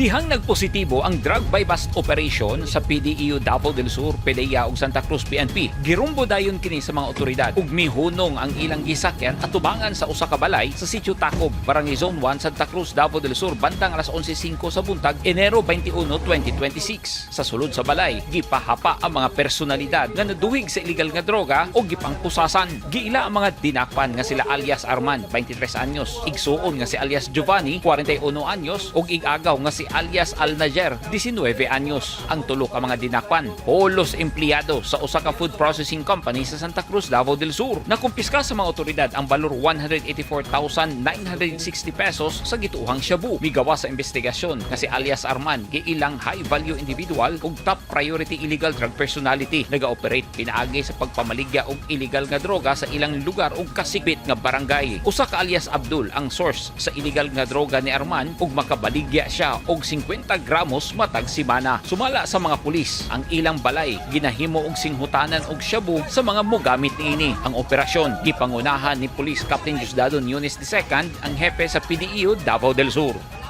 Dihang nagpositibo ang drug buy bust operation sa PDEU Davao del Sur, PDEA ug Santa Cruz PNP. Girumbo dayon kini sa mga otoridad ug mihunong ang ilang gisakyan atubangan sa usa ka balay sa Sitio Tacob, Barangay Zone 1, Santa Cruz, Davao del Sur bandang alas 11:05 sa buntag, Enero 21, 2026. Sa sulod sa balay, gipahapa ang mga personalidad nga naduwig sa illegal nga droga o gipangpusasan. Giila ang mga dinakpan nga sila alias Arman, 23 anyos, igsuon nga si alias Giovanni, 41 anyos, ug igagaw nga si alias Al Najer, 19 anyos. Ang tulo ka mga dinakpan, polos empleyado sa usa ka food processing company sa Santa Cruz, Davao del Sur. Nakumpiska sa mga otoridad ang balor 184,960 pesos sa gituohang shabu. Migawa sa investigasyon nga si alias Arman giilang high value individual ug top priority illegal drug personality. Nagaoperate pinaagi sa pagpamaligya og illegal nga droga sa ilang lugar ug kasikbit nga barangay. Usa ka alias Abdul ang source sa illegal nga droga ni Arman ug makabaligya siya og 50 gramos matag simana. Sumala sa mga pulis, ang ilang balay ginahimo og singhutanan og shabu sa mga mogamit niini. Ang operasyon gipangunahan ni Police Captain Diosdado Nunes II, ang hepe sa PDEU Davao del Sur.